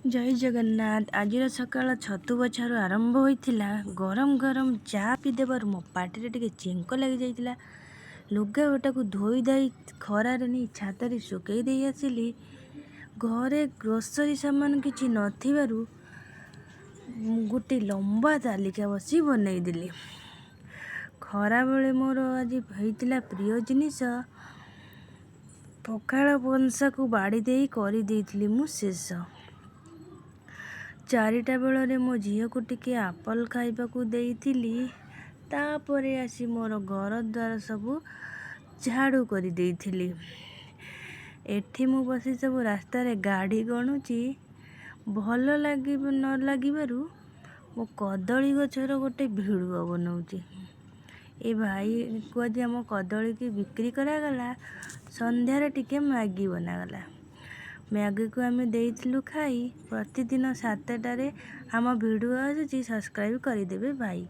ଜୟ ଜଗନ୍ନାଥ। ଆଜିର ସକାଳ ଛତୁ ବଛାରୁ ଆରମ୍ଭ ହୋଇଥିଲା। ଗରମ ଗରମ ଚା ପିଇଦେବାରୁ ମୋ ପାଟିରେ ଟିକେ ଚେଙ୍କ ଲାଗିଯାଇଥିଲା। ଲୁଗାପଟାକୁ ଧୋଇ ଧାଇ ଖରାରେ ନେଇ ଛାତରେ ଶୁଖେଇ ଦେଇ ଆସିଲି। ଘରେ ଗ୍ରୋସରୀ ସାମାନ କିଛି ନଥିବାରୁ ମୁଁ ଗୋଟେ ଲମ୍ବା ତାଲିକା ବସି ବନେଇଦେଲି। ଖରାବେଳେ ମୋର ଆଜି ହେଇଥିଲା ପ୍ରିୟ ଜିନିଷ ପଖାଳ କଂସାକୁ ବାଡ଼ି ଦେଇ କରିଦେଇଥିଲି ମୁଁ ଶେଷ। 4ଟା ବେଳରେ ମୋ ଝିଅକୁ ଟିକେ ଆପଲ୍ ଖାଇବାକୁ ଦେଇଥିଲି। ତାପରେ ଆସି ମୋର ଘର ଦ୍ୱାର ସବୁ ଝାଡ଼ୁ କରିଦେଇଥିଲି। ଏଠି ମୁଁ ବସି ସବୁ ରାସ୍ତାରେ ଗାଡ଼ି ଗଣୁଛି। ଭଲ ଲାଗି ନ ଲାଗିବାରୁ ମୁଁ କଦଳୀ ଗଛର ଗୋଟେ ଭିଡ଼ିଓ ବନାଉଛି। ଏ ଭାଇକୁ ଆଜି ଆମ କଦଳୀକି ବିକ୍ରି କରାଗଲା। ସନ୍ଧ୍ୟାରେ ଟିକେ ମ୍ୟାଗି ବନାଗଲା। ମ୍ୟାଗିକୁ ଆମେ ଦେଇଥିଲୁ ଖାଇ। ପ୍ରତିଦିନ 7ଟାରେ ଆମ ଭିଡ଼ିଓ ଆସୁଛି, ସବସ୍କ୍ରାଇବ୍ କରିଦେବେ ଭାଇ।